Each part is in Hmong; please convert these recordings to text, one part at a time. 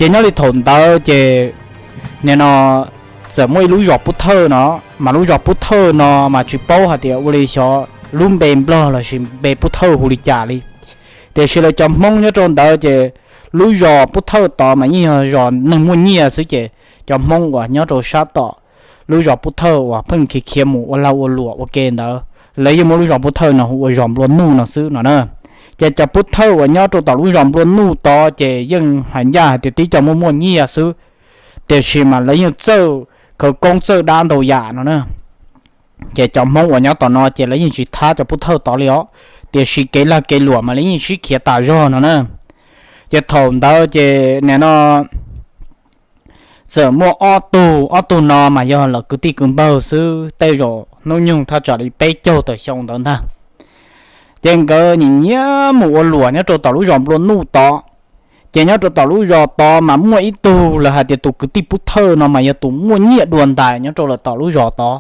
Ces nyob li thaum ntawd ces nim no txawm muaj ib lub zos Pub Thawj no, mas lub zos Pub Thawj no mas tsis paub hais tias ua li xyov lub npe Nplog lossis npe Pub Thawj hu li cas li. Tiam sis lawv cov Hmoob nyob rau ntawd ces lub zos Pub Thawj tod mas yeej yog zos neeg muaj nyiaj xwb ces cov Hmoob uas nyob rau sab tom lub zos Pub Thawj uas pheej khiav khiav mus ua lag ua luam ua ke ntawd, lawv yeej muab lub zos Pub Thawj no hu ua zos Nplua Nuj no xwb no na. Ces cov Pub Thawj uas nyob rau tom lub zos Nplua Nuj tod ces yeej hais ncaj hais tias tib co muaj muaj nyiaj xwb, tiam sis mas lawv yeej txawj khawv koob txawj dab ntau yam no na. Ces cov Hmoob uas nyob tom no ces lawv yeej tsis thab cov Pub Thawj tod li os, tiam sis kev lag kev luam mas lawv yeej sib khiav tas zog no na. Ces thaum ntawd ces nim no txawm muaj ob tug, ob tug no mas yog lawv kwv tij kwv npawg xwb, tej zaum hnub nyoog thaj tsam li peb caug tawm xyoo ntawd ntag. Ces nkawd nyiam nyiam mus ua luam nyob rau tom lub zos Nplua Nuj tod. Ces nyob rau tom lub zos tod mas muaj ib tug lawv hais tias tus kwv tij Pub Thawj no mas yog tus muaj nyiaj dua ntais nyob rau lawv tom lub zos tod.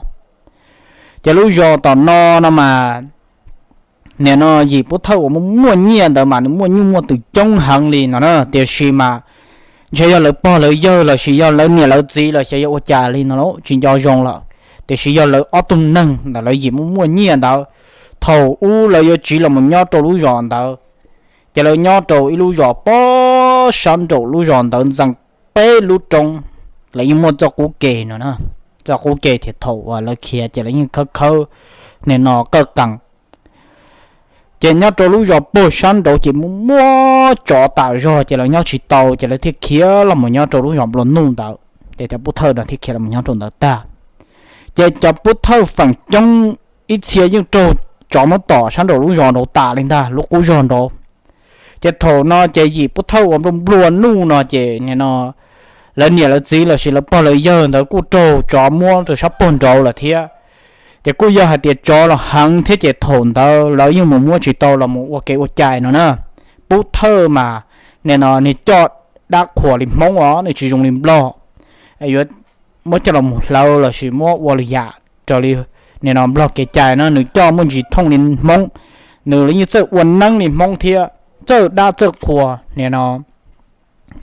Ces lub zos tom no no mas nim no yim Pub Thawj uas muaj muaj nyiaj ntawd mas nws muaj nyuj muaj twm coob heev li no na, tiam sis mas ntshe yog lawv pog lawv yawg lossis yog lawv niam lawv txiv los xyov yog ua cas li no los tsis nco zoo lawm, tiam sis yog lawv ob tug neeg ntawm lawv yim muaj muaj nyiaj ntawd, thaum ub lawv yuav tsiv los mus nyob rau lub zos ntawd, ces lawv nyob rau ib lub zos pem sab nraum lub zos ntawd ntxees peb lub roob, lawv yeej muaj txoj qub ke no na. Txoj qub ke thiab thaum uas lawv khiav ces lawv yeej khawb khawb nim no qawj qees. Ces nyob rau lub zos puag sab nraud ces muaj muaj tsov tas zog ces lawv nyob tsis tau ces lawv thiaj khiav los mus nyob rau lub zos Nplua Nuj ntawd, ces cov Pub Thawj no thiaj khiav los nyob rau ntawd tag. Ces cov Pub Thawj feem coob ib txhia yeej raug tsov muab tom sab nraum lub zos nraud tas li ntag, lub qub zog nraud. Ces thaum no ces yim Pub Thawj uas Nplua Nuj no ces nim no lawv niam lawv txiv lossis lawv pog lawv yawg ntawd kuj raug tsov muab rau sab puag nraud lawm thiab. Ces kuj yog hais tias tsov los heev thiab ces thaum ntawd lawv yeej mus muab tsis tau los mus ua kev ua cai no na. Pub Thawj mas nim no nws coj dab qhuas li Hmoob os, nws tsis zoo li Nplog, yuav muab coj los mus hlawv lossis muab ua lwm yam raws li nim no Nplog kev cai no, nws coj muaj ntsis thooj li Hmoob, nws yeej txawj ua neeb li Hmoob thiab txawj dab txawj qhuas nim no,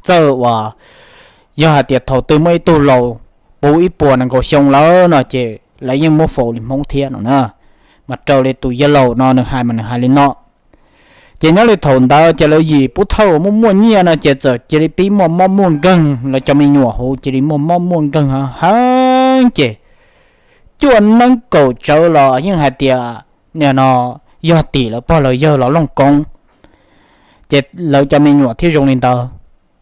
txawj uas yog hais tias thaum twg muaj ib tug laus puv ib puas nees nkaum xyoo lawm no ces lawv yeej muab faus li Hmoob thiab no na. Mas raws li tus yawg laus no nws hais mas nws hais li no. Ces nyob li thaum ntawd ces lawv yim Pub Thawj uas muaj muaj nyiaj no ces txawm cia li pib muaj mob muaj nkeeg, lawv cov me nyuam hauv cia li muaj mob muaj nkeeg heev ces cuaj neeb kaum tsawv los yeej hais tias nim no yog tim lawv pog lawv yawg los looj koob, ces lawv cov me nyuam thiaj zoo li ntawd.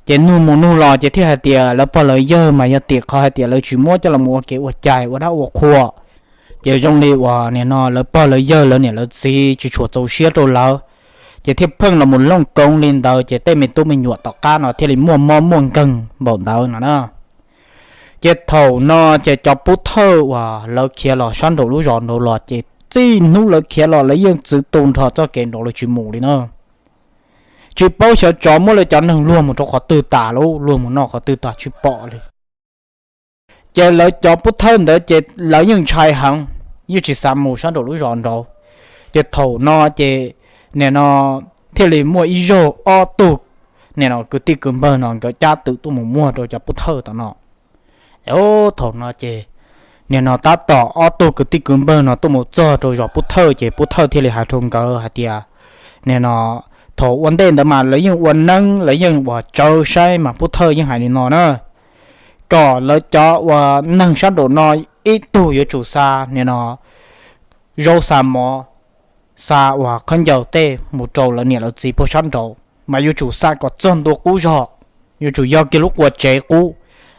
Ces nug mus nug los ces thiaj hais tias lawv pog lawv yawg mas yog tim qhov hais tias lawv tsis muab coj los ua kev ua cai ua dab ua qhua, ces zoo li uas nim no lawv pog lawv yawg lawv niam lawv txiv tsis tshua txaus siab rau lawv, ces thiaj pheej los mus looj koob li ntawd ces tej me tub me nyuam tom qab no thiaj li muaj mob muaj nkeeg npaum ntawd no na. Ces thaum no ces cov Pub Thawj uas lawv khiav los sab nraum lub zos nraud los ces txij hnub lawv khiav los lawv yeej txwv tu nrho txoj kev nraud lawv tsis mus li na. Tsis paub xyov tsov muab lawv cov neeg luag mus rau qhov twg tas lawm, luag mus noj qhov twg tas tsis pom li. Ces lawv cov Pub Thawj ntawd ces lawv yeej ntshai heev, yeej tsis xav mus sab nraum lub zos nraud. Ces thaum no ces nim no thiaj li muaj ib zaug ob tug nim no kwv tij kwv npawg no nkawd cab twm tuaj mus muag rau cov Pub Thawj tom no. Thaum no ces nim no tab tom ob tug kwv tij kwv npawg no tuaj mus txog rau zos Pub Thawj ces Pub Thawj thiaj li hais rau nkawd hais tias, nim no thaum ua ntej ntawd mas lawv yeej ua neeb lawv yeej uas tsawv saib mas Pub Thawj yeej hais li no na, kom lawv cov uas neeg sab nraum no ib tug yuav tsum xa nim no zaub xa mov, xa uas khaub ncaws tej mus rau lawv niam lawv txiv puag sab nraud mas yuav tsum xa kom txog ntua qub zog, yuav tsum yog kiag lub qua tsev qub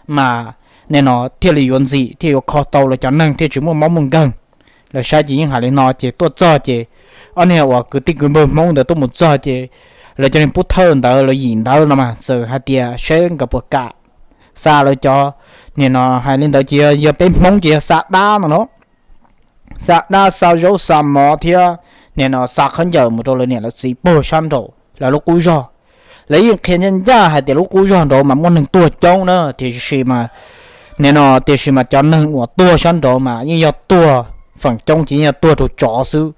mas nim no thiaj li yuav ntxim thiaj yuav kho tau lawv cov neeg thiaj tsis muaj mob muaj nkeeg. Lawv saib ces yeej hais li no ces tuaj txog ces ob niag uas kwv tij kwv npawg Hmoob ntawd tuaj mus txog ces lawv cov neeg Pub Thawj ntawd lawv yim ntawd no mas txawm hais tias saib nkawd puas kam xa lawv cov, nim no hais li ntawd ces yog peb Hmoob ces yog xa dab no na, xa dab xa zaub xa mov thiab nim no xa khaub ncaws mus rau lawv niam lawv txiv puag sab nraud lawv lub qub zog. Lawv yeej qhia ncaj ncaj hais tias lub qub zog nraud mas muaj neeg tuag coob na, tiam sis mas nim no tiam sis mas cov neeg uas tuag sab nraud mas yeej yog tuag, feem coob ces yeej yog tuag rau tsov xwb.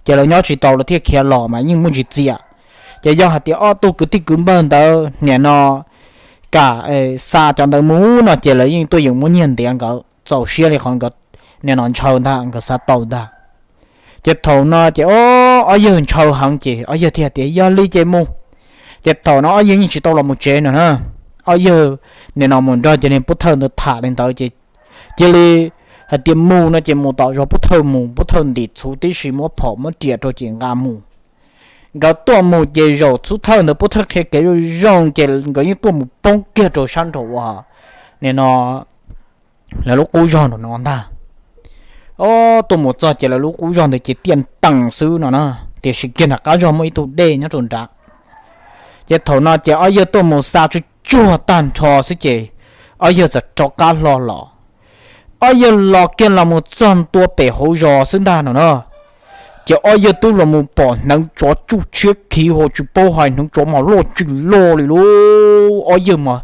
Ces lawv nyob tsis tau lawv thiaj khiav los mas yeej muaj ntsis txiam. Ces yog hais tias ob tug kwv tij kwv npawg ntawd nim no kam xa cov ntawd mus no ces lawv yeej tuaj yeem muab nyiaj ntiav nkawd txaus siab li qhov nkawd nim no ntshaw ntag, nkawd xav tau ntag. Ces thaum no ces ob yawg ntshaw heev ces ob yawg thiaj tias yog li ces mus. Ces thaum no ob yawg yeej tsis tau los mus tsev no na, ob yawg nim no mus nrog cov niag pov thawj ntawd tham li ntawd ces cia li hais tias mus no ces mus tom zos pov thawj mus, pov thawj ntim txhuv tib si muab phom muab riam rau ces nqa mus. Nkawd tuaj mus ces zaum pov thawj ntawd pov thawj qhia kev zoo zoo ces nkawd yeej tuaj mus poob kiag rau sab nraum uas nim no lawv lub qub zog nraum no ntag. Ob, tuaj mus txog ces lawv lub qub zog ntawd ces tiaj ntees xwb no na, tiam sis kiag nram qab zog muaj ib tug dej nyob rau nrad. Ces thaum no ces ob yawg tuaj mus xa tsuj tsuag tag nrho xwb ces ob yawg txawm rov qab hlo los. Ob yawg los kiag los mus txog ntua pem hauv zos xwb ntag no na, ces ob yawg twb los mus pom hneev tsov tsuj tshiab khiv ho tsis paub hais hneev tsov mas loj tsis loj li lauj. Ob yawg mas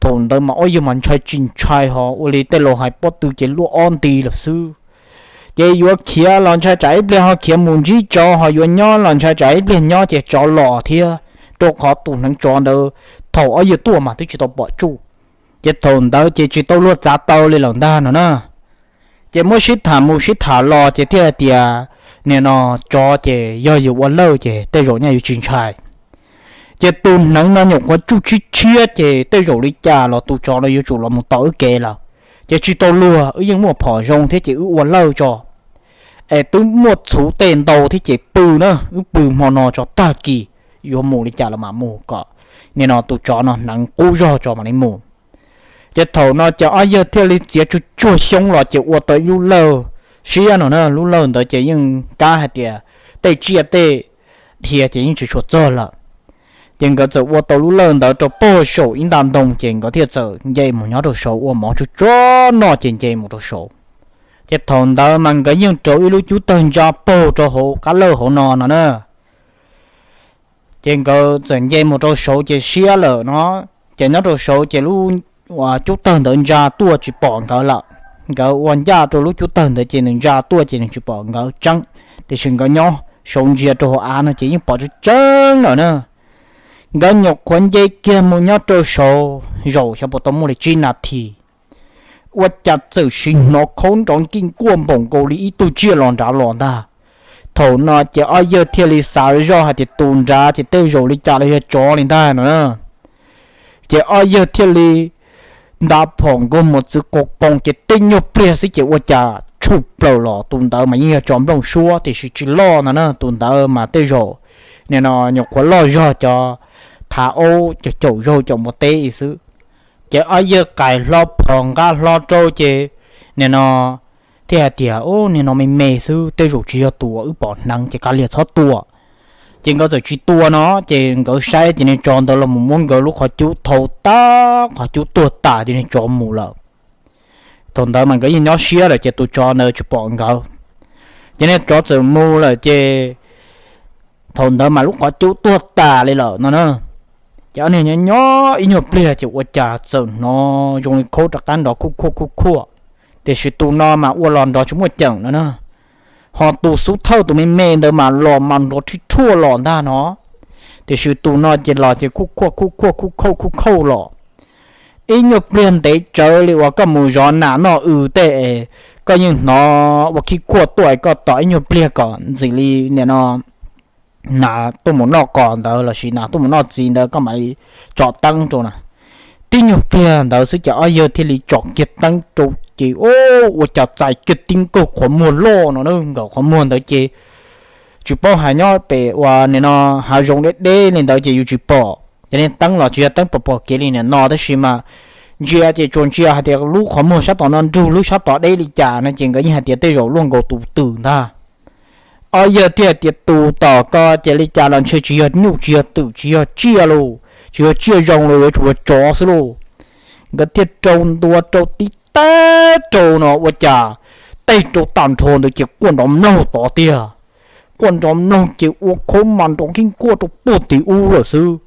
thaum ntawd mas ob yawg mas ntshai tsis ntshai ho ua li tej laus hais pob tw ces luaj ob nti lawm xwb. Ces yuav khiav los ntshai tsam ib pliag ho khiav mus ntsib tsov ho yuav nyob los ntshai tsam ib pliag nyob ces tsov los thiab, rau qhov tus hneev tsov ntawd thaum ob yawg tuaj mas twb tsis tau pom tsuj. Ces thaum ntawd ces tsis tau luag txav tau li lawm ntag no na. Ces muab sib tham mus sib tham los ces thiaj hais tias nim no tsov ces yog yus ua lawj ces tej zaum nyaj yuav tsis ntshai. Ces tus hneev no nyuam qhuav tsuj tshiab tshiab ces tej zaum li cas los tus tsov no yuav tsum los mus tom wb kev lawm. Ces tsis tau luag, wb yeej muaj phom zoo thiab ces wb ua lawj tso, es twb muaj txhuv tej ntau thiab ces pw na, wb pw hmo no tso tag kis yuav mus li cas los mam mus kom nim no tus tsov no hneev qub zog tso mam li mus. Ces thaum no ces ob yawg thiaj li txiav tsuj tsuag xyoob los ces ua tau ib lub lawj siab no na, lub lawj ntawd ces yeej kab hais tias tej tsiaj tej dhia ces yeej tsis tshua txog lawm. Ces nkawd txawm ua tau lub lawj ntawd rau pog saum ib nta ntoo ces nkawd thiaj txawm nce mus nyob rau saud ua mov tsuj tsuag noj ces nce mus rau saud. Ces thaum ntawd mas nkawd yeej rauv ib lub cub tawg ntsa paug rau hauv qab lawj hauv no no na. Ces nkawd txawm nce mus rau saud ces siab lawm no, ces nyob rau saud ces lub cub tawg ntawd ntsa tuaj tsis pom nkawd lawm. Nkawd ua ncaj rau lub cub tawg ntawd ces nws ntsa tuaj ces nws tsis pom nkawd tseeb, tiam sis nkawd nyob saud ntsia rau hauv av no ces yeej pom tseeb tseeb lawm na. Nkawd nyuam qhuav nce kiag mus nyob rau saud zaum xyov puas tau muaj li tsib nas this, ua cas txawm sim hnov khaub nrov nkij nkuaj npaum nkaus li ib tug tsiaj los nrad los ntag. Thaum no ces ob yawg thiaj li xav zoj hais tias tus nrad ces tej zaum li cas los yog tsov li ntag no na. Ces ob yawg thiaj li nta phom nkaug mus txwv qoo qoo ces tej nyuag pliag xwb ces ua cas tshuj plaws los, tus ntawd mas yeej yog tsov nplooj suab tiam sis tsis loj no na, tus ntawd mas tej zaum nim no nyuam qhuav loj zog cov thav aub cov caum zaug caum npua teb xwb. Ces ob yawg qais hlo phom nqa hlo rau ces nim no thiaj hais tias, Ub, nim no me me xwb tej zaum tsis yog tus uas wb pom hneev ces kav liam txhob tua. Ces nkawd txawm tsis tua no, ces nkawd saib ces niag tsov ntawd los mus muab nkawd lub qhov cub thau tag, qhov cub tuag tas ces niag tsov mus lawm. Thaum ntawd mas nkawd yeej nyob siab lawm ces tus tsov ntawd tsis pom nkawd. Ces niag tsov txawm mus lawm ces thaum ntawd mas lub qhov cub tuag tas li lawm no na. Ces ob niag nyob nyob ib nyuag pliag ces ua cas txawm hnov zoo li khaub rov qab nrov khuj khuaj khuj khuaj, tiam sis tus no mas ua los nrov tsis muaj ceem no na. Ho tus xub thawj tus me me ntawd mas los mas nrov rhib rhuaj los ntag no, tiam sis tus no ces los ces khuj khuaj khuj khuaj khuj khauj khuj khauj los. Ib nyuag pliag ntev tsawv li uas koj mus zov nas noj w tej es koj yeej hnov ua khib khuaj tuaj es koj tos ib nyuag pliag kom ntxim li nim no nas tuaj mus noj qos ntawd lossis nas tuaj mus noj txiv ntawd koj mam li tso teeb rau na. Tib nyuag pliag ntawd xwb ces ob yawg thiaj li tsom kiag teeb rau ces ua cas txais kiag tib nkaug qhov muag loj no na. Nkaum qhov muag ntawd ces tsis paub hais nyob pem uas nim no hav zoov deb deb li ntawd ces yus tsis pom, ces niag teeb los tsis yog teeb pom pom kev li nim no tab sis mas ntsia ces tsuas ntsia hais tias lub qhov muag sab tom no nrug lub sab tom deb li cas no ces nkawd yeej hais tias tej zaum luaj nkaus tus twm ntag. Ob yawg thiaj hais tias tus tom ko ces li cas los ntshe tsis yog nyuj tsis yog twm tsis yog tsiaj los, tsis yog tsiaj zoo los yuav tsum yog tsov xwb lauj. Nkawd thiaj rau ntua rau tib teg rau no ua cas tej rau tag nrho ntawd ces quaj nrov mloog tod tiag. Quaj nrov mloog ces ua khaub mas nrov khib khuaj rau puag tim ub lawm xwb.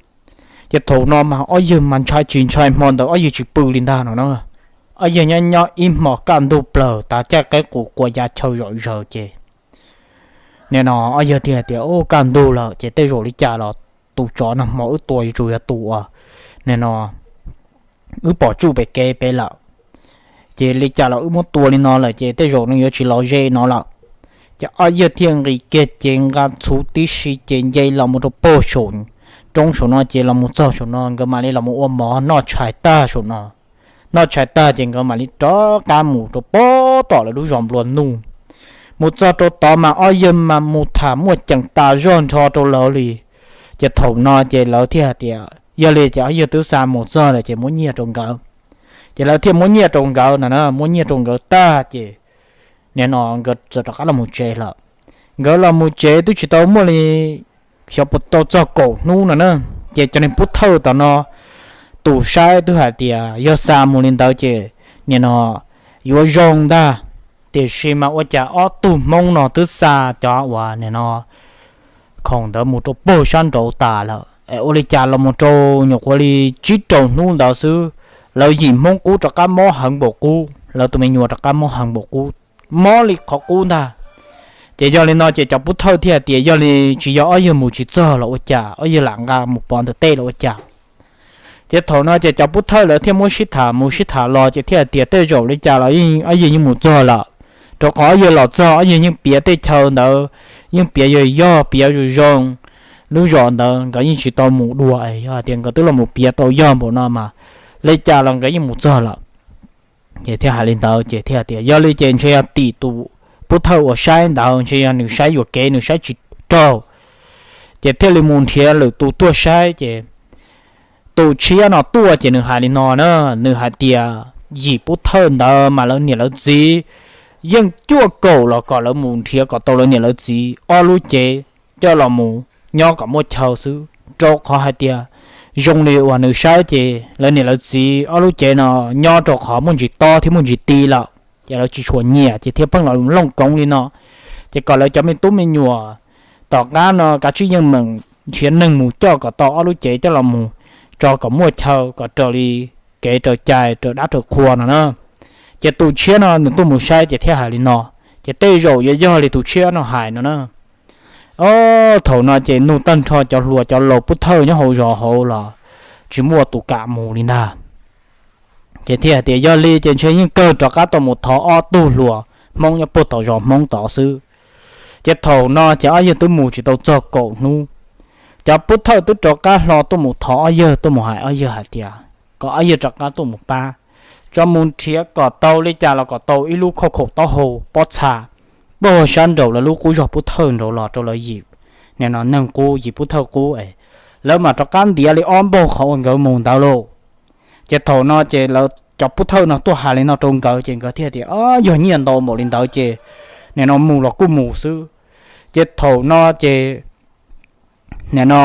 Ces thaum no mas ob yawg mas ntshai tsis ntshai hmo ntawd ob yawg tsis pw li ntag no na. Ob yawg nyob nyob ib hmo kaj ntug plaws tav caij qaib qus qua ya chaw zom zaws ces nim no ob yawg thiaj hais tias, Ub, kaj ntug lawm ces tej zaum li cas los tus tsov nag hmo wb tua yuav tsum yog tus uas nim no wb pom tsuj pem kev pem lawm. Ces li cas los wb muab tua li no lawm ces tej zaum nws yuav tsis los ze no lawm. Ces ob yawg thiaj nqis kiag ces nqa txhuv tib si ces nce los mus rau pem saum roob saum no ces los mus txog saum no nkawd mam li los mus ua mov noj tshais tag saum no. Noj tshais tag ces nkawd mam li rov qab mus rau pem tom lawv lub zos nplua nuj. Mus txog rau tod mas ob yawg mas mus tham muaj ceem tas zog nrho rau lawv li. Ces thaum no ces lawv thiaj hais tias yog li ces ob yawg twb xa mus txog lawm ces muab nyiaj rau nkawd. Ces lawv thiaj muab nyiaj rau nkawd no na, muab nyiaj rau nkawd tag ces nim no nkawd txawm rov qab los mus tsev lawm. Nkawd los mus tsev twb tsis tau muaj li xyov puas tau txog kaum hnub no na, ces cov niag pub thawj tom no tus saib twb hais tias yog xa mus li ntawd ces nim no yuav zoo ntag, tiam sis mas ua cas ob tug Hmoob no twb xa cov uas nim no khoom ntawd mus rau pem sab nraud tas lawm es ua li cas los mus rau nyuam qhuav li tsib rau hnub ntawd xwb, lawv yim Hmoob qub rov qab mob heev npaum qub, lawv tus me nyuam rov qab mob heev npaum qub, mob li qhov qub ntag. Ces yog li no ces cov pub thawj thiaj hais tias yog li tsis yog ob yawg mus tsis txog los ua cas, ob yawg lam nqa mus pov ntawm tej los ua cas. Ces thaum no ces cov pub thawj lawv thiaj muab sib tham mus sib tham los ces thiaj hais tias tej zaum li cas los ob yawg yeej mus txog lawm, rau qhov ob yawg los txog ob yawg yeej piav tej chaw ntawd, yeej piav yog yog piav zoo zoo, lub zos ntawd nkawd yeej tsis tau mus dua, yog hais tias nkawd twb los mus piav tau yog npaum no mas li cas los nkawd yeej mus txog lawm. Ces thiaj hais li ntawd ces thiaj tias yog li ces ntshe yog tim tus pub thawj uas saib ntawd ntshe yog nws saib yuam kev nws saib tsis raug, ces thiaj li mus nrhiav lwm tus tuaj saib ces tus tshiab no tuaj ces nws hais li no na, nws hais tias yim pub thawj ntawd mas lawv niam lawv txiv yeej cuaj kaum los kom lawv mus nrhiav kom tau lawv niam lawv txiv ob lub cev coj los mus nyob kom muaj chaw xwb, rau qhov hais tias zoo li uas nws saib ces lawv niam lawv txiv ob lub cev no nyob rau qhov muaj ntsis tob thiab muaj ntsis ti lawm, ces lawv tsis tshua nyiam ces thiaj pheej los looj koov li no. Ces kom lawv cov me tub me nyuam tom qab no kav tsij yeej meem nrhiav neeg mus coj kom tau ob lub cev coj los mus tso kom muaj chaw kom raws li kev raws cai raws dab raws qhua no na. Ces tus tshiab no nws tuaj mus saib ces thiaj hais li no, ces tej zaum yuav yog li tus tshiab no hais no na. Thaum no ces nug tag nrho cov hluas cov laus pub thawj nyob hauv zos hauv los tsis muaj tus kam mus li ntag. Ces thiaj hais tias yog li ces ntshe yeej kawg rov qab tau mus thov ob tug hluas Hmoob nyob puag tom zos Hmoob tod xwb. Ces thaum no ces ob yawg twb mus tsis tau txog kaum hnub, cov pub thawj twb rov qab hlo tuaj mus thov ob yawg, tuaj mus hais ob yawg hais tias kom ob yawg rov qab tuaj mus pab, tso mus nrhiav kom tau li cas los kom tau ib lub khauj khaum taub hau pob txha puag sab nraum lawv lub qub zog pub thawj nraud los rau lawv yim, nim no neeg qub yim pub thawj qub es lawv mam rov qab ntiav li ob npaug qhov uas nkawd mus ntawd lauj. Ces thaum no ces lawv cov pub thawj no tuaj hais li no rau nkawd ces nkawd thiaj tias yog nyiaj ntau npaum li ntawd ces nim no mus los kuj mus xwb. Ces thaum no ces nim no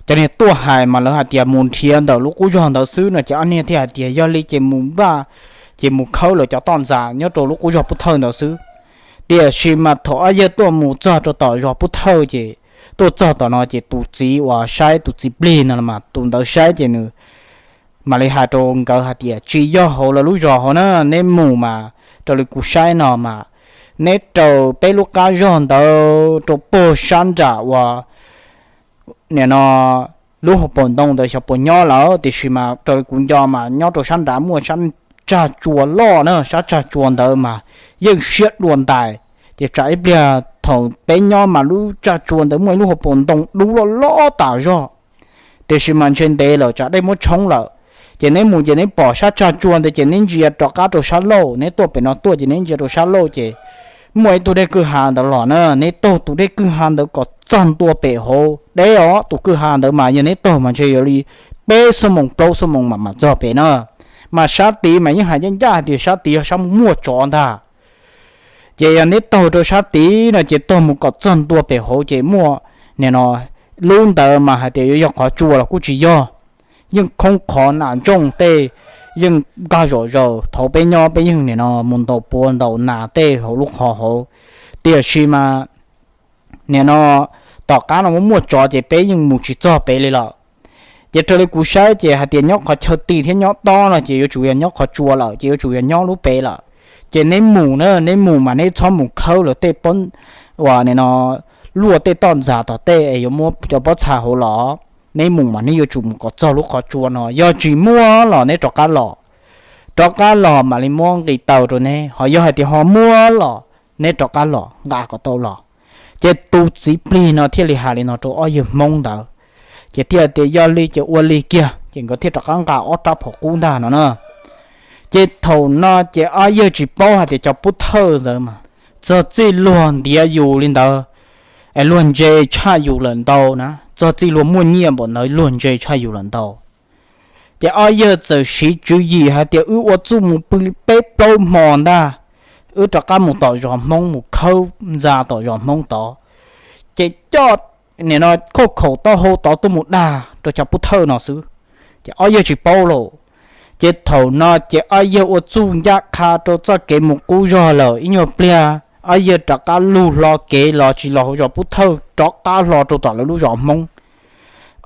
cov niag tuaj hais mas lawv hais tias mus nrhiav ntawm lub qub zog ntawd xwb no ces ob niag thiaj hais tias yog li ces mus npaj, ces mus khawb lawv cov toj ntxas nyob rau lub qub zog pub thawj ntawd xwb. Tiam sis mas thaum ob yawg tuaj mus txog rau tom zos pub thawj ces tuaj txog tom no ces tus txiv uas saib tus txiv plig no mas tus ntawd saib ces nws mam li hais rau nkawd hais tias tsis yog hauv lawv lub zos hauv na, neb mus mas raws li kuv saib no mas neb raws peb lub qab zog ntawd rau puag sab nram uas nim no lub hauv paus ntoo ntawd xyov puas nyob lawm, tiam sis mas raws li kuv nco mas nyob rau sab nrad muaj sab tsag tsua loj na, sab tsag tsua ntawd mas yeej siab dua ntais. Ces tsam ib pliag thaum peb nyob mas lub tsag tsua ntawd muaj ib lub hauv paus ntoo dub loj loj tas zog, tiam sis mas ntshe ntev lawm tsam dej muab tshoob lawm. Ces neb mus ces neb pom sab tsag tsua ntawd ces neb ntsia rov qab rau sab laug, neb tuaj pem no tuaj ces neb ntsia rau sab laug ces muaj ib tug dej kwj ha ntawd los na, neb taug tus dej kwj ha ntawd kom txog ntua pem hauv deb os, tus kwj ha ntawd mas yog neb taug mas ntshe yuav li peb xuab moos plaub xuab moos mam mam txog pem na. Mas sab tid mas yeej hais ncaj ncaj hais tias sab tid yog sab muaj tsov ntag. Ces yog neb taug rau sab tid no ces taug mus kom txog ntua pem hauv ces muaj nim no lub ntawd mas hais tias yuav yog qhov tsua los kuj tsis yog, yeej khoob qhov nas ntsooj tej, yeej nkag zom zaws. Thaum peb nyob peb yeej nim no mus ntaus puav ntaus nas tej hauv lub qhov hauv, tiam sis mas nim no tom qab no muaj muaj tsov ces peb yeej mus tsis txog pem li lawm. Ces raws li kuv saib ces hais tias nyob qhov chaw ti thiab nyob tob no ces yuav tsum yog nyob qhov tsua lawm ces yuav tsum yog nyob lub pem lawm. Ces neb mus na, neb mus mas neb txhob mus khawb lawv tej pob, uas nim no luaj tej toj ntxas tom tej es yuav muab cov pob txha hauv los. Neb mus mas neb yuav tsum mus kom txog lub qhov tsua no, yog tsis muaj los neb rov qab los, rov qab los mam li muab nqis taw rau neb, ho yog hais tias ho muaj los neb rov qab los nqa kom tau los. Ces tus txiv plig no thiaj li hais li no rau ob yawg Hmoob ntawd, ces thiaj tias yog li ces ua li kiag, ces nkawd thiaj rov qab nqa ob rab phom qub ntag no na. Ces thaum no ces ob yawg tsis paub hais tias cov pub thawj ntawd mas txog txij luag ntiav yus li ntawd, es luag ntse tshaj yus lawm ntau na, txog txij luag muaj nyiaj npaum ntawd luag ntse tshaj yus lawm ntau. Ces ob yawg txawm siv tswv yim hais tias wb ua txuj mus pw li peb plaub hmo ntag, wb rov qab mus tom zos Hmoob mus khawb ntxa tom zos Hmoob tod, ces coj nim no khauj khaum taub hau tod tuaj mus dag rau cov pub thawj no xwb. Ces ob yawg tsis paub lauj. Ces thaum no ces ob yawg ua txuj ncaj qha rau txoj kev mus qub zog lawm, ib nyuag pliag ob yawg rov qab lug hlo kev los tsis los hauv zos pub thawj, rov qab hlo rau tom lawv lub zos Hmoob.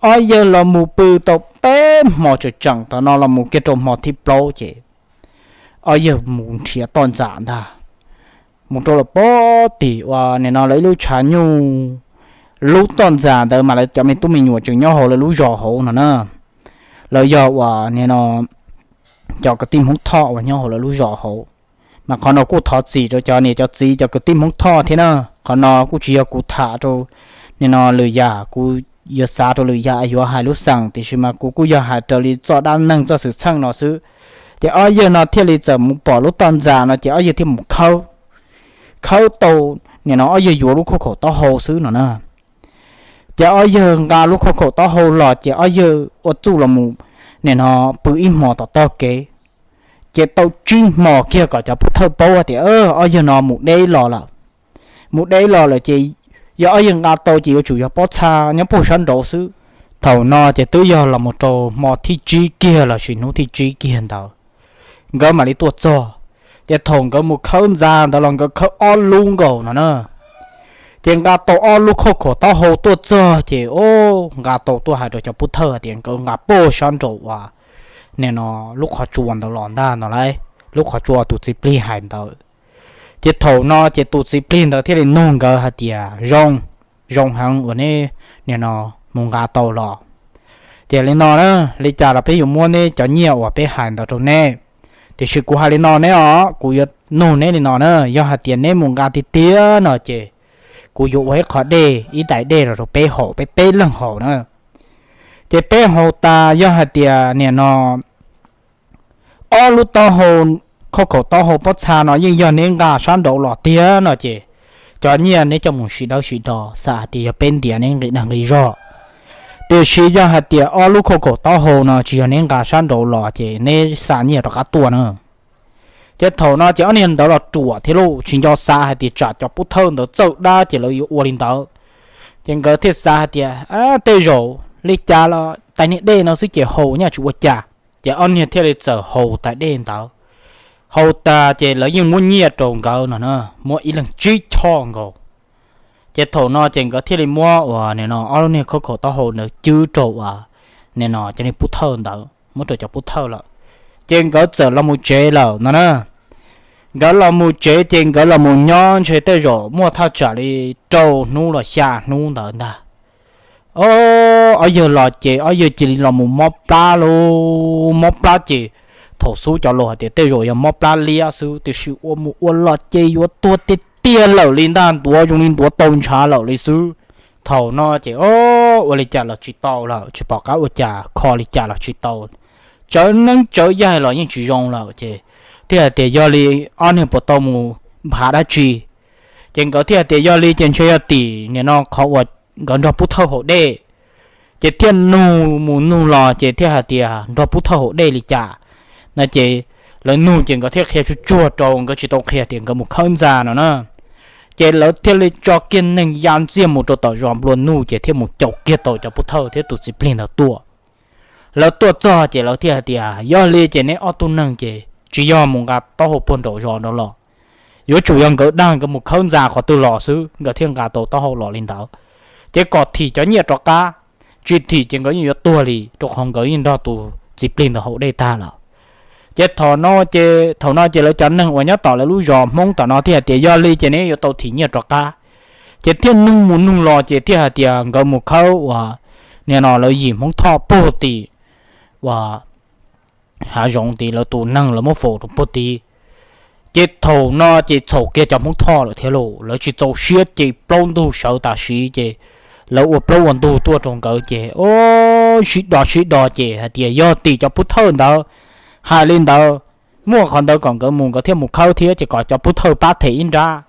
Ob yawg los mus pw tau peb hmo tseem tseem, thaum no los mus kiag rau hmo thib plaub ces ob yawg mus nrhiav toj ntxas ntag, mus rau lawm pob tim uas nim no lawv ib lub tshav nyuj, lub toj ntxas ntawd mas lawv cov me tub me nyuam tseem nyob hauv lawv lub zos hauv no na. Lawv yog uas nim no cov kwv tij Hmoob Thoj uas nyob hauv lawv lub zos hauv. Mas qhov no kuj thov txim rau cov niam cov txiv cov kwv tij Hmoob Thoj thiab na, qhov no kuj tsis yog kuv tham rau nim no lwm yam, kuv yuav xav rau lwm yam yuav hais lub xeem, tiam sis mas kuv kuj yog hais raws li txoj dab neeg txoj xwm txheej no xwb. Ces ob yawg no thiaj li txawm mus pom lub toj ntxas no ces ob yawg thiaj mus khawb, khawb tau nim no ob yawg yuav lub khauj khaum taub hau xwb no na. Ces ob yawg nqa lub khauj khaum taub hau los ces ob yawg ua txuj los mus nim no pw ib hmos tom tog kev. Ces tau tsib hmos kiag kom cov pub thawj paub tias ob yawg no mus deb los lawm. Mus deb los lawm ces yog ob yawg nqa tau ces yuav tsum yog pob txha nyob puag sab nraud xwb. Thaum no ces twb yog los mus rau hmo thib tsib kiag lossis hnub thib tsib kiag ntawd nkawd mam li tuaj txog. Ces thaum nkawd mus khawb ntxa ntawd los nkawd khawb ob lub nkaus no na. Ces nqa tau ob lub khauj khaum taub hau tuaj txog ces o, nqa tau tuaj hais rau cov pub thawj hais tias nkawd nqa puag sab nraud uas nim no lub qhov tsua ntawd los ntag no lauj, lub qhov tsua tus txiv plig hais ntawd. Ces thaum no ces tus txiv plig ntawd thiaj li nug nkawd hais tias zoo, zoo heev uas neb nim no mus nqa tau los. Ces li no na, li cas los peb yuav muab neb cov nyiaj uas peb hais ntawd rau neb. Tiam sis kuv hais li no neb os, kuv yuav nug neb li no na, yog hais tias neb mus nqa tiag tiag no ces kuv yuav ua ib qho dej, ib daim dej los rau peb haus, peb peb leeg haus na. Ces peb haus tas yog hais tias nim no ob lub taub hau, khauj khaum taub hau pob txha no yeej yog neb nqa sab nraud los tiag no ces cov nyiaj neb coj mus sim dawb sim do, xav hais tias yog peb ntiav neb nqi dag nqi zog. Tiam sis yog hais tias ob lub khauj khaum taub hau no tsis yog neb nqa sab nraud los ces neb xa nyiaj rov qab tuaj na. Ces thaum no ces ob niag ntawd los ruam thiab lauj, tsis nco xav hais tias tsam cov pub thawj ntawd txawj dab ces lawv yuav ua li ntawd. Ces nkawd thiaj xav hais tias tej zaum li cas los tais niag dej no xwb ces haus nyob tsis ua cas. Ces ob niag thiaj li txawm haus tais dej ntawd. Haus tas ces lawv yeej muab nyiaj rau nkawd no na, muab ib leeg tsib choj nkaus. Ces thaum no ces nkawd thiaj li muab uas nim no ob lub niag khauj khaum taub hau ntawd cwb rau uas nim no cov niag pub thawj ntawd, muab rau cov pub thawj lawm. Ces nkawd txawm los mus tsev lawm no na. Nkawd los mus tsev ces nkawd los mus nyob ntshe tej zaum muaj thaj tsam li rau hnub los xya hnub ntawd ntag. O, ob yawg los ces ob yawg cia li los mus mob plab lauj, mob plab ces thaum xub cov laus hais tias tej zaum yog mob plab liab xwb, tiam sis ua mus ua los ces yuav tuag tiag tiag lawm li ntag, ntuav zoo li ntuav tau ntshav lawm li xwb. Thaum no ces o, ua li cas los tsis tau lawm, tsis pom qab ua cas, kho li cas los tsis tau, tsawv neeb tsawv yaig los yeej tsis zoo lawm ces thiaj hais tias yog li ob niag puas tau mus nphav dab tsi. Ces nkawd thiaj hais tias yog li ces ntshe yog tim nim no qhov uas nkawd nrog pub thawj haus dej. Ces thiaj nug mus nug los ces thiaj hais tias nrog pub thawj haus dej li cas no ces lawv nug ces nkawd thiaj qhia tsuag tsuag rau, nkawd tsis tau qhia tias nkawd mus khawb ntxa no na. Ces lawv thiaj li tso kiag neeg ya ntxiag mus rau tom zos nplua nuj ces thiaj mus caum kiag tau cov pub thawj thiab tus txiv plig ntawd tuaj. Lawv tuaj txog ces lawv thiaj hais tias yog li ces neb ob tug neeg ces tsis yog mus nqa taub hau puag nraum zos nraud los, yuav tsum yog nkawd dag nkawd mus khawb ntxa qhov twg los xwb nkawd thiaj nqa tau taub hau los li ntawd. Ces kom thim cov nyiaj rov qab, tsis thim ces nkawd yeej yuav tuag li, rau qhov nkawd yeej nrog tus txiv plig ntawd haus dej tag lawm. Ces thaum no ces, thaum no ces lawv cov neeg uas nyob tom lawv lub zos Hmoob tom no thiaj hais tias yog li ces neb yuav tau thim nyiaj rov qab. Ces thiaj nug mus nug los ces thiaj hais tias nkawd mus khawb uas nim no lawv yim Hmoob Thoj puag tim uas hav zoov tid, lawv tus neeg lawv muab faus rau puag tid. Ces thaum no ces txhaum kiag cov Hmoob Thoj lawm thiab lauj, lawv tsis txaus siab ces plaub ntug sawv tam sim ces lawv ua plaub ua ntug tuaj rau nkawd ces o, sib do sib do ces hais tias yog tim cov pub thawj ntawd hais li ntawd, muaj qhov ntawd kom nkawd mus nkawd thiaj mus khawb thiab ces kom cov pub thawj pab them ib nrab,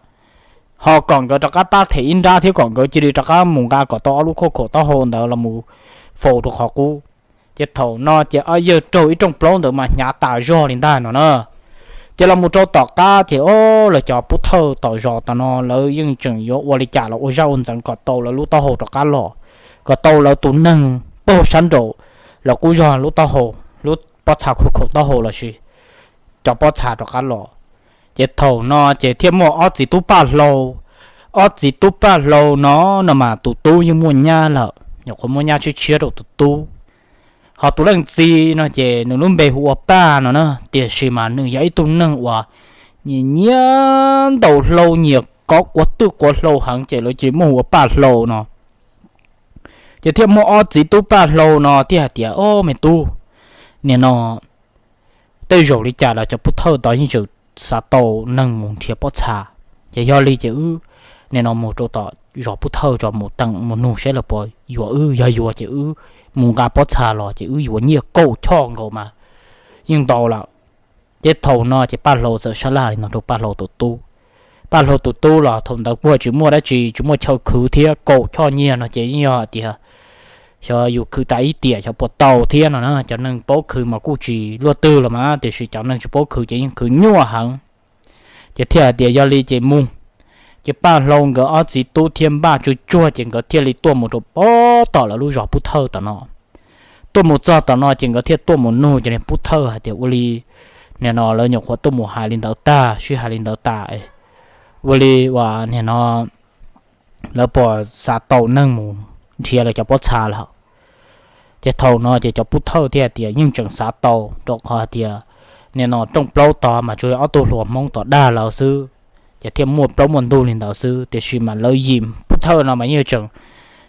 ho kom nkawd rov qab pab them ib nrab thiab kom nkawd cia li rov qab mus nqa kom tau ob lub khuab khuam taub hau ntawd los mus faus rau qhov qub. Ces thaum no ces ob yawg raug ib rooj plaub ntawd mas hnyav tas zog li ntag no na. Ces los mus rau tom qab ces o, lawv cov pub thawj tom zos tom no lawv yeej tseem yuav ua li cas los ua zaj ua ntxeev kom tau lawv lub taub hau rov qab los, kom tau lawv tus neeg puag sab nraum lawv qub zog lub taub hau, lub pob txha khuab khuam taub hau lossis cov pob txha rov qab los. Ces thaum no ces thiaj muaj ob txiv tub Paj Hlau. Ob txiv tub Paj Hlau no, no mas tus tub yeej muaj nyab lawm, nyuam qhuav muaj nyab tshiab tshiab rau tus tub. Ho tus leej txiv no ces nws lub npe hu ua Paj no na, tiam sis mas nws yog ib tug neeg uas nyiam nyiam ntaus hlau, nyiam kov quav twj quav hlau heev ces lawv cia li muab hu ua Paj Hlau no. Ces thiaj muaj ob txiv tub Paj Hlau no thiaj hais tias, o, me tub, nim no tej zaum li cas los cov pub thawj tod yeej tseem xav tau neeg mus nrhiav pob txha. Ces yog li ces wb nim no mus rau tom zos pub thawj tso, mus teem mus nug seb lawv puas yuav wb, yog yuav ces wb mus nqa pob txha los ces wb yuav nyiaj kaum choj nkaus mas yeej ntau lawm. Ces thaum no ces Paj Hlau txawm sab laj li no rau Paj Hlau tus tub. Paj Hlau tus tub los thaum ntawd kuj tsis muaj dab tsi, tsis muaj chaw khwv thiab, kaum choj nyiaj no ces yeej yog hais tias xyov yus khwv tas ib tiam xyov puas tau thiab no na. Cov neeg paub khwv mas kuj tsis luaj twg los mas, tiam sis cov neeg tsis paub khwv ces yeej khwv nyuaj heev. Ces thiaj hais tias yog li ces mus. Ces Paj Hlau nkawd ob txiv tub thiaj npaj tsuag tsuag ces nkawd thiaj li tuaj mus rau pem tom lawv lub zos pub thawj tom no. Tuaj mus txog tom no ces nkawd thiaj tuaj mus nug cov niag pub thawj hais tias ua li, nim no lawv nyuam qhuav tuaj mus hais li ntawd tag, sib hais li ntawd tas, ua li uas nim no lawv puas xav tau neeg mus nrhiav lawv cov pob txha lawm. Ces thaum no ces cov pub thawj thiaj hais tias yeej tseem xav tau, rau qhov hais tias nim no rooj plaub tod mas tsuas yog ob tug hluas Hmoob tom dag lawv xwb, ces thiaj muaj plaub muaj ntug li ntawd xwb. Tiam sis mas lawv yim pub thawj no mas yeej tseem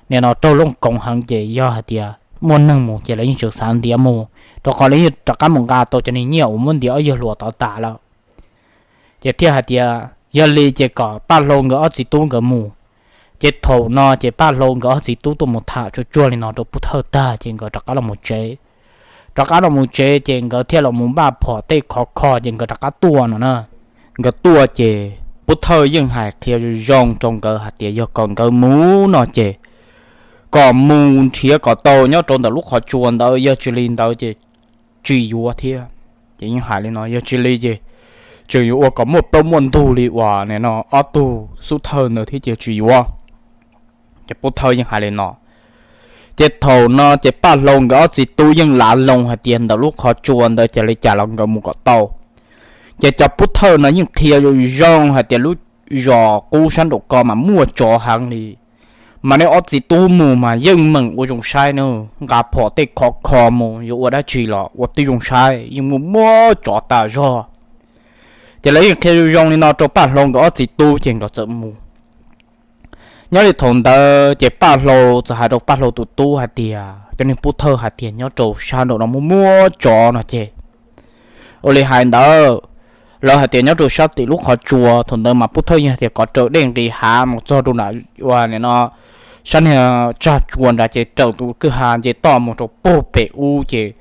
nim no raug looj koov heev, ces yog hais tias muaj neeg mus ces lawv yeej tseem xav ntiav mus, rau qhov lawv yeej rov qab mus nqa tau cov niag nyiaj uas muab ntiav ob yawg hluas tod tas lawm. Ces thiaj hais tias yog li ces kom Paj Hlau nkawd ob txiv tub nkawd mus. Ces thaum no ces Paj Hlau nkawd ob txiv tub tuaj mus tham tsuag tsuag li no rau pub thawj tag ces nkawd rov qab los mus tsev. Rov qab los mus tsev ces nkawd thiaj los mus npaj phom tej khov kho ces nkawd rov qab tuaj no na. Nkawd tuaj ces pub thawj yeej hais qhia zoo zoo rau nkawd hais tias yog kom nkawd mus no ces kom mus nrhiav kom tau nyob rau ntawm lub qhov tsua ntawd, yog tsis li ntawd ces tsis yuav thiab. Ces yeej hais li no, yog tsis li ces tseem yuav ua kom muaj plaub muaj ntug li uas nim no ob tug xub thawj ntawd thiab ces tsis yuav. Ces pub thawj yeej hais li no. Ces thaum no ces Paj Hlau nkawd ob txiv tub yeej lav loo hais tias ntawm lub qhov tsua ntawd ces li cas los nkawd mus kom tau. Ces cov pub thawj no yeej qhia zoo zoo hais tias lub zos qub sab nraum ko mas muaj tsov heev li, mas nej ob txiv tub mus mas yeej meem ua zoo saib na, nqa phom tej khov kho mus yuav ua dab tsi los ua tib zoo saib, yeej muaj muaj tsov tas zog. Ces lawv yeej qhia zoo zoo li no rau Paj Hlau nkawd ob txiv tub ces nkawd txawm mus. Nyob li thaum ntawd ces Paj Hlau txawm hais rau Paj Hlau tus tub hais tias cov niag pub thawj hais tias nyob rau sab nraum no muaj muaj tsov no ces ua li hais ntawd, lawv hais tias nyob rau sab tim lub qhov tsua, thaum ntawd mas pub thawj yeej hais tias kom raws dej nqis hav mus txog rau nram ua nim no sab niag tsag tsua nrad ces raws tus kwj ha nce toj mus rau puag pem ub ces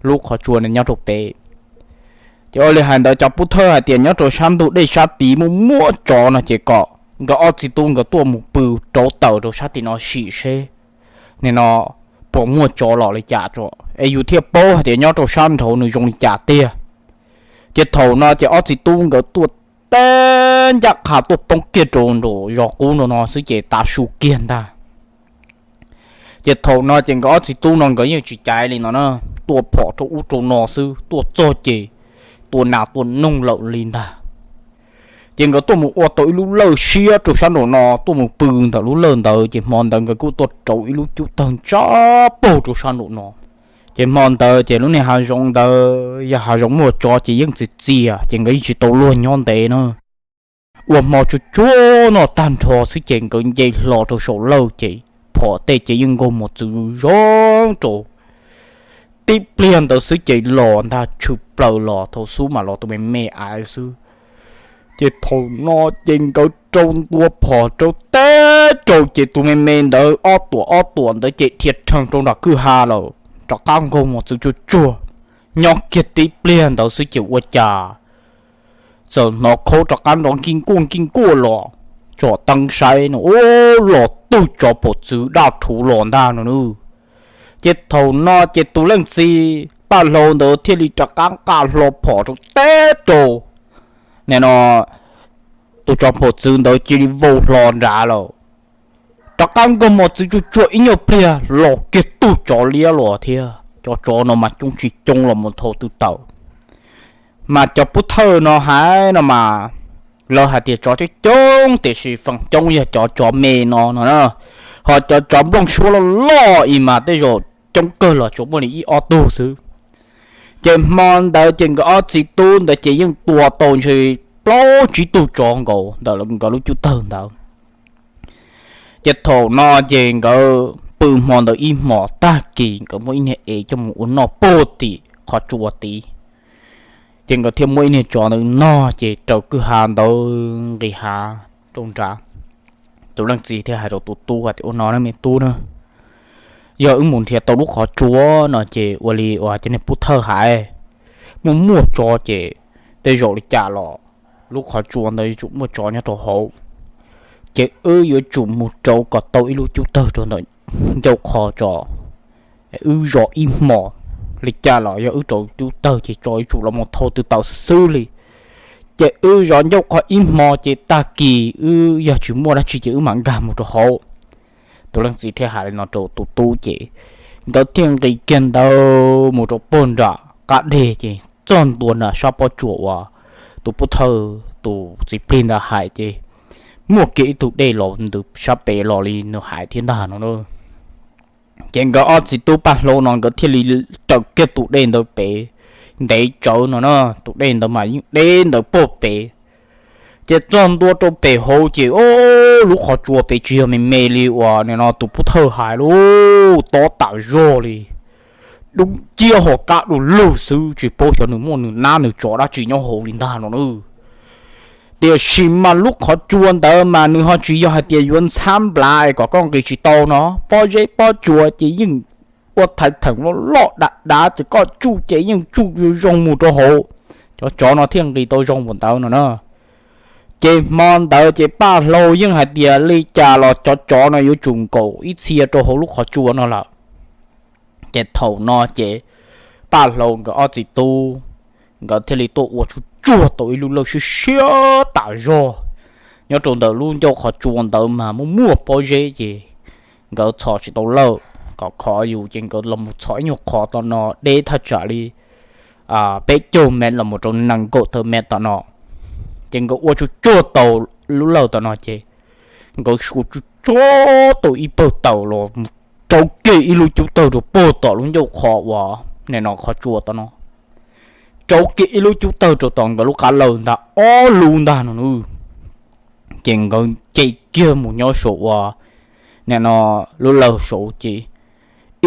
lub qhov tsua nyob rau pem. Ces ua li hais ntawd cov pub thawj hais tias nyob rau sab ntug dej sab tid muaj muaj tsov no ces kom nkawd ob txiv tub nkawd tuaj mus pw rauv taws rau sab tim no sim seb nim no puas muaj tsov los li cas tso, es yus thiaj paub hais tias nyob rau sab nraud nws zoo li cas tiag. Ces thaum no ces ob txiv tub nkawd tuaj teb ncaj qha tuaj poob kiag rau nraum zos qub nraum no xwb ces tav su kiag ntag. Ces thaum no ces nkawd ob txiv tub no nkawd yeej tsis caiv li no na, tuaj phom rau ub rau no xwb, tuaj txog ces tua nas tua noog lawm li ntag. Ces nkawd tuaj mus ua tau ib lub lawj siab rau sab nraum no tuaj mus pw ntawm lub lawj ntawd, ces hmo ntawd nkawd kuj tuaj rauv ib lub cub tawg ntsaj paug rau sab nraum no. Ces hmo ntawd ces lub niag hav zoov ntawd yog hav zoov muaj tsov ces yeej txias txias ces nkawd yeej tsis tau luag nyob ntev na. Ua hmo tsuag tsuag no tag nrho xwb ces nkawd nce hlo rau saum lawj ces pom tej ces yeej nkaug mos txwv zoo rau. Tib pliag ntawd xwb ces los ntag, tshwm plaws los thaum xub mam los tus me me aiv xwb. Ces thaum no ces nkawd rau ntua phom rau teb rau ces tus me me ntawd ob tuam ob tuam ntawd ces dhia rhees rau nram kwj ha lawm, rov qab nkaug mos txwv tsuag tsuag. Nyob kiag tib pliag ntawd xwb ces ua cas txawm hnov khaub rov qab nrov nkij nkuaj nkij nkuaj los, tsom teeb saib no ub, los tug tsov pom txwv daj rhuv los ntag no nawb. Ces thaum no ces tus leej txiv Paj Hlau ntawd thiaj li rov qab nqa hlo phom rau teb rau, nim no tus tsov pom txwv ntawd cia li vau hlo nrad lawm. Rov qab nkaug mos txwv tsuag tsuag ib nyuag pliag los kiag tug tsov liab los thiab. Cov tsov no mas coob tsis coob los mus thau tw tawm. Mas cov pub thawj no hais no mas lawv hais tias tsov coob coob tiam sis feem coob yog cov tsov me no no na, ho cov tsov nplooj suab loj loj ib mas tej zaum coob kawg los tsuas muaj li ib ob tug xwb. Ces hmo ntawd ces nkawd ob txiv tub ntawd ces yeej tua tau ntshe plaub tsib tug tsov nkaus ntawm nkawd lub cub tawg ntawd. Ces thaum no ces nkawd pw hmo ntawd ib hmos, tag kis nkawd muab ib niag ev coj mus ua noj puag tim qhov tsua tid. Ces nkawd thiaj muab ib niag tsov ntawd noj ces raws kwj ha ntawd nqis hav rau nrad. Tus leej txiv thiaj hais rau tus tub hais tias, ua no na me tub na, yog wb mus nrhiav tau lub qhov tsua no ces ua li uas cov niag pub thawj hais, muaj muaj tsov ces tej zaum li cas los lub qhov tsua ntawd yuav tsum muaj tsov nyob rau hauv. Ces wb yuav tsum mus rauv kom tau ib lub cub tawg rau ntawm ncauj qhov tso, wb zov ib hmos. Li cas los yog wb rauv cub tawg ces tsov yuav tsum los mus thau tw tawm xwb xwb li. Ces wb zov ncauj qhov ib hmos ces tag kis wb yog tsis muaj dab tsi ces wb mam nkag mus rau hauv. Tus leej txiv thiaj hais li no rau tus tub ces nkawd thiaj nqis kiag ntawd mus rau puag nram qab deg ces txog ntua nram sab pob tsuas uas tus pub thawj tus txiv plig ntawd hais ces muaj kiag ib tug dej los ntws sab pem los li nws hais thiab ntag no. Ces nkawd ob txiv tub Paj Hlau no nkawd thiaj li raws kiag tus dej ntawd pem ntev tsawv no na, tus dej ntawd mas yeej deb ntawd puag pem. Ces txog ntua rau pem hauv ces o, lub qhov tsua pem tsis yog me me li uas nim no tus pub thawj hais lauj, tob tas zog li, dub nciab ho kab du lug xwb, tsis paub xyov nws muaj nws nab nws tsov dab tsi nyob hauv li ntag no na. Tiam sis mas lub qhov tsua ntawd mas nws ho tsis yog hais tias yuav ntxhab nplav es kom koj nqis tsis tau no, pob zeb pob tsuas ces yeej ua thaiv theem loj loj dav dav ces koj tsuj ces yeej tsuj zoo mus rau hauv, cov tsov no thiaj nqis tau zoo npaum ntawd no na. Ces hmo ntawd ces Paj Hlau yeej hais tias li cas los cov tsov no yuav tsum nkaum ib txhia rau hauv lub qhov tsua no lawm. Ces thaum no ces Paj Hlau nkawd ob txiv tub nkawd thiaj li tuaj ua tsuag tsuag tau ib lub lawj siab siab tas zog. Nyob rau ntawm lub ncauj qhov tsua ntawd mas muaj muaj pob zeb ces nkawd txhos tsis tau lawj kom khov yus ces nkawd los mus txhos ib nyuag qhov tom no deb thaj tsam li peb caug mev los mus rau nees nkaum tawm mev tom no. Ces nkawd ua tsuag tsuag tau lub lawj tom no ces nkawd suav tsuag tsuag tau ib pawg taws los rauv kiag ib lub cub tawg rau puag tom lub ncauj qhov uas nim no qhov tsua tom no, rauv kiag ib lub cub tawg rau tom nkawd lub qab lawj ntag ob lub ntag no nawb. Ces nkawd nce kiag mus nyob saum uas nim no lub lawj saud ces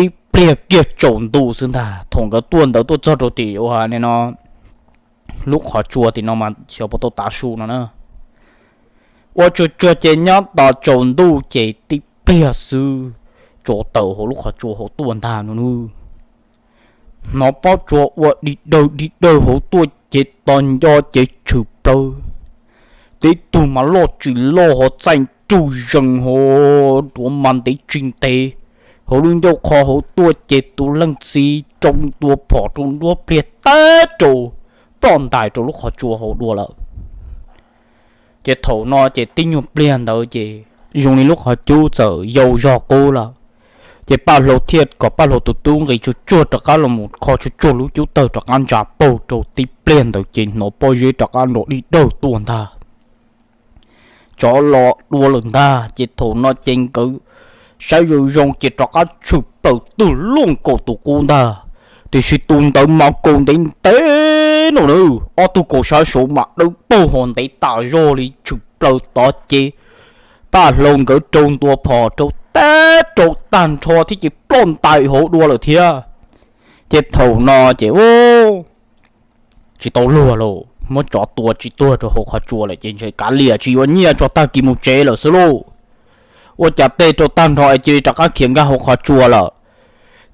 ib pliag kiag tsaus ntuj xwb ntag. Thaum nkawd tuaj ntawd tuaj txog rau tim uas nim no lub qhov tsua tim no mas xyov puas tau tav su no na. Ua tsuag tsuag ces nyob tos tsaus ntuj ces tib pliag xwb tsov tawm hauv lub qhov tsua hauv tuaj ntag no nawb. Hnov pob tsuas ua dig dawg dig dawg hauv tuaj ces tos nco ces tshwm plaws. Tib tug mas loj tsis loj ho txaij nruj zees ho duav mas ntev tsis ntev hauv lub ncauj qhov hauv tuaj ces tus leej txiv rau ntua phom rau nruab pliag teb rau ploj ntais rau lub qhov tsua hauv dua lawm. Ces thaum no ces tib nyuag pliag ntawd ces zoo li lub qhov cub txawm yau zog qub lawm. Ces Paj Hlau thiaj kom Paj Hlau tus tub nqis tsuag tsuag rov qab los mus kho tsuag tsuag lub cub tawg rov qab ntsa paug rau tib pliag ntawd ces hnov pob zeb rov qab nrov dig dawg tuaj ntag. Tsov los dua lawm ntag ces thaum no ces nkawd saib zoo zoo ces rov qab tshwm plaws tus luaj nkaus tus qub ntag. Tiam sis tus ntawd mas kaus ntev ntev no na, ob tug kaus sab saud mas dawb paug ho ntev tas zog li tshwm plaws tod ces Paj Hlau nkawd rau ntua phom rau teb rau tag nrho thiab ces ploj ntais hauv dua lawm thiab. Ces thaum no ces u tsis tau luag lauj, muab tsov tua tsis tuag rau hauv qhov tsua lawm ces ntshe kav liam tsis yuav nyiaj tso tag kis mus tsev lawm xwb lauj. Ua cas tej rau tag nrho es cia li rov qab khiav nkag hauv qhov tsua lawm.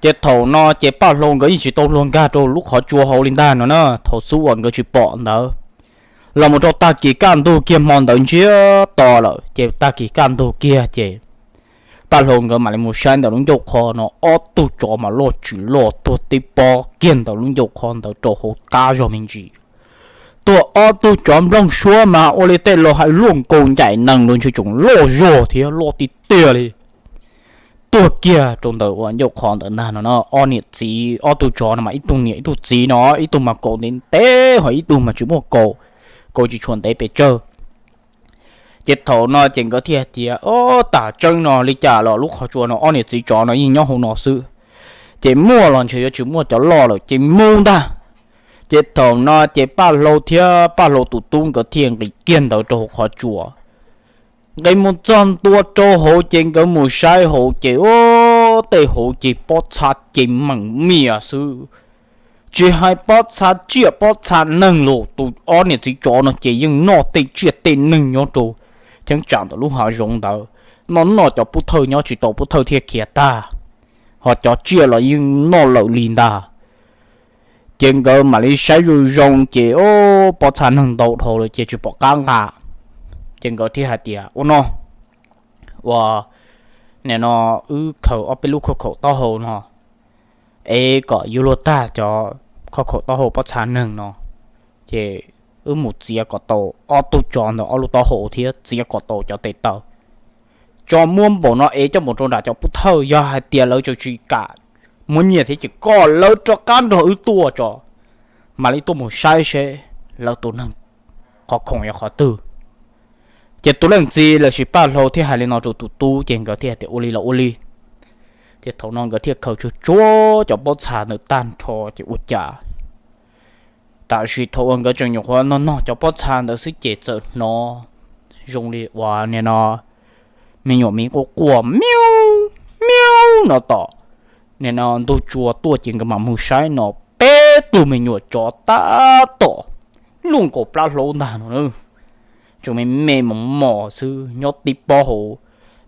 Ces thaum no ces Paj Hlau nkawd yeej tsis tau luag nkag rau lub qhov tsua hauv li ntag no na, thaum xub uas nkawd tsis pom ntawd los mus rau tag kis kaj ntug kiag hmo ntawd ntsiag to lawm ces tag kis kaj ntug kiag ces Paj Hlau nkawd mam li mus saib ntawm lub ncauj qhov no ob tug tsov mas loj tsis loj tuag tib pob kiag ntawm lub ncauj qhov ntawd rau hauv qab zog me ntsis. Tuag ob tug tsov nplooj suab mas ua li tej laus hais luaj nkaus ncaim nees los ntshe tseem loj zog thiab loj tiag tiag li. Tuag kiag rau ntawm ua ncauj qhov ntawd ntag no no, ob niam txiv ob tug tsov no mas ib tug niam ib tug txiv no, ib tug mas kaus ntev ntev ho ib tug mas tsis muaj kaus, kaus tsis tshua ntev pes tsawg. Ces thaum no ces nkawd thiaj hais tias, Ob, tam tseeb no li cas los lub qhov tsua no ob niam txiv tsov no yeej nyob hauv no xwb, ces muaj los ntshe yuav tsis muaj cov loj lawm ces mus ntag. Ces thaum no ces Paj Hlau thiab Paj Hlau tus tub nkawd thiaj nqis kiag ntawd rau hauv qhov tsua. Nqis mus txog ntua rau hauv ces nkawd mus saib hauv ces u, tej hauv ces pob txha ces meem mias xwb. Tsis hais pob txha tsiaj pob txha neeg los tus ob niam txiv tsov no ces yeej noj tej tsiaj tej neeg nyob rau cheeb tsam ntawm lub hav zoov ntawd, noj noj cov pub thawj nyob tsis tau pub thawj thiaj khiav tag, ho cov tsiaj los yeej noj lawm li ntag. Ces nkawd mam li saib zoo zoo ces o, pob txha neeg ntau dhau lawm ces tsis pom qab nqa. Ces nkawd thiaj hais tias, Ua no, ua, nim no wb khaws ob peb lub khauj khaum taub hau no es kom yuav luag tag cov khauj khaum taub hau pob txha neeg no, ces wb mus txiav kom tau ob tug tsov ntawd ob lub taub hau thiab txiav kom tau cov tes taw. Tso muab npaum no es coj mus rau nram cov pub thawj, yog hais tias lawv tseem tsis kam muab nyiaj thiab ces kom lawv rov qab nrog wb tuaj tso, mam li tuaj mus saib seb lawv tus neeg qhov khoom yog qhov twg. Ces tus leej txiv lossis Paj Hlau thiaj hais li no rau tus tub ces nkawd thiaj tias, Ua li los ua li. Ces thaum no nkawd thiaj khaws tsuag tsuag cov pob txha ntawd tag nrho ces ua cas tam sim thaum uas nkawd tseem nyuam qhuav noj noj cov pob txha ntawd xwb ces txawm hnov zoo li uas nim no me nyuam miv quaj quaj miau miau no tom nim no ntug tsua tuaj ces nkawd mam mus saib no peb tug me nyuam tsov tab tom luaj nkaus plab hlaub ntag no, tseem me me mos mos xwb nyob tib pob hauv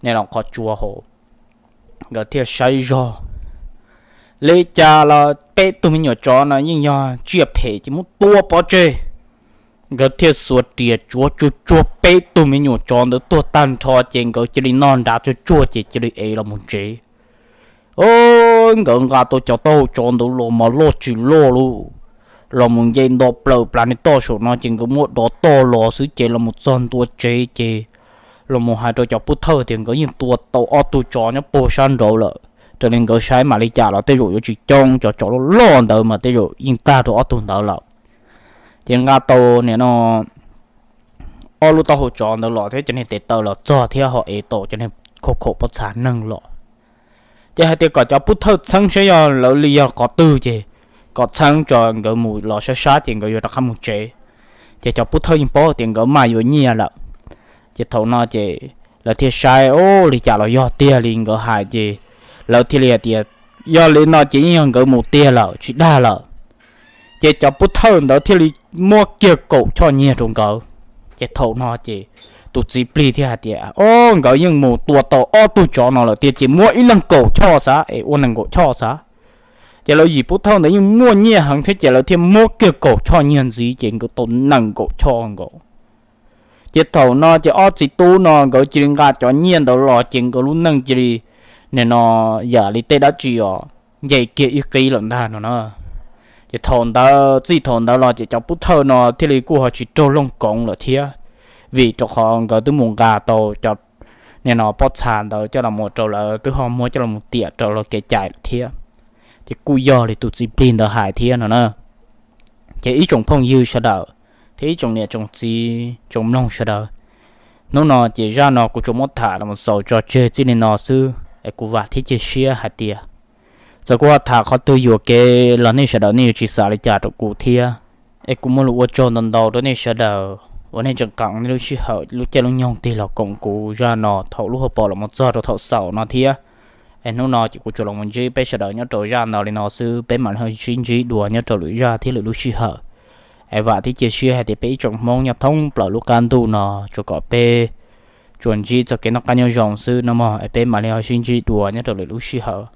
nim no qhov tsua hauv. Nkawd thiaj saib zog, li cas los peb tug me nyuam tsov no yeej yog tsiaj phem ces muab tua pov tseg. Nkawd thiaj xuas riam tsuav tsuag tsuag peb tug me nyuam tsov ntawd tuag tag nrho ces nkawd cia li noj nrad tsuag tsuag ces cia li ev los mus tsev. O, nkawd nqa tau cov taub hau tsov ntawd los mas loj tsis loj lauj, los mus nce nto plaws plas niag toj saum no ces nkawd muab dov toj los xwb ces los mus txog ntua tsev ces los mus hais rau cov pub thawj tias nkawd yeej tua tau ob tug tsov nyob puag sab nraud lawm, raws li nkawd saib mam li cas los tej zaum yuav tsis coob, cov tsov loj loj ntawd mas tej zaum yeej tag rau ob tug ntawd lawm. Ces nqa tau nim no ob lub taub hau tsov ntawd los thiab cov niag tes taw los txog thiab ho ev tau cov niag khauj khaum pob txha neeg los. Ces hais tias kom cov pub thawj txheeb saib yog lawv li yog qhov twg ces kom txheeb tso nkawd mus los sab sab ces nkawd yuav rov qab mus tsev. Ces cov pub thawj yeej paub tias nkawd maj yuav nyiaj lawm. Ces thaum no ces lawv thiaj saib, o, li cas los yog tiag li nkawd hais ces lawv thiaj li hais tias yog li no ces yeej yog nkawd mus tiag lawm tsis dag lawm. Ces cov pub thawj ntawd thiaj li muab kiag kaum choj nyiaj rau nkawd. Ces thaum no ces tus txiv plig thiaj hais tias, o, nkawd yeej mus tua tau ob tug tsov no lawm tiag ces muab ib leeg kaum choj xav es ua nees nkaum choj xav. Ces lawv yim pub thawj ntawd yeej muaj nyiaj heev thiab ces lawv thiaj muab kiag kaum choj nyiaj ntxiv ces nkawd tau nees nkaum choj nkaus. Ces thaum no ces ob txiv tub no nkawd cia li nqa cov nyiaj ntawd los ces nkawd lub neej cia li nim no yam li tej dab tsi os nce kiag ib qib lawm ntag no na. Ces thaum ntawd txij thaum ntawd los ces cov pub thawj no thiaj li kuj ho tsis raug looj koov lawm thiab, vim rau qhov nkawd twb mus nqa tau cov nim no pob txha ntawd coj los mus rau lawv twb ho muab coj los mus tiam rau lawv kev cai lawm thiab. Ces kuj yog li tus txiv plig ntawd hais thiab no na. Ces ib tsoom phooj ywg sawv daws thiab ib tsoom niam tsoom txiv tsoom mloog sawv daws, hnub no ces zaj no kuv tsuas muab tham los mus xaus tso tseg txij li no xwb es kuv vam thiab cia siab hais tias txawm kuv ho tham qhov twg yuam kev los nej sawv daws nej yuav tsis xav li cas rau kuv thiab. Es kuv muaj lus ua tsaug ntau ntau rau nej sawv daws Uas nej tseem qee nej lub sij hawm lub caij lub nyoog tig los koom kuv zaj no thaum lub hauv paus los mus txog rau thaum xaus no thiab. Es hnub no ces kuv tsuas los mus ntsib peb sawv daws nyob rau zaj ntawd li no xwb, peb mam li ho sib ntsib dua nyob rau lwm zaj thiab lwm lub sij hawm. Es vam thiab cia siab hais tias peb ib tsoom Hmoob nyob thoob plaws lub qab ntuj no tsuas kom peb tsuas ntsib txoj kev noj qab nyob zoo xwb no mog, es peb mam li ho sib ntsib dua nyob rau lwm lub sij hawm.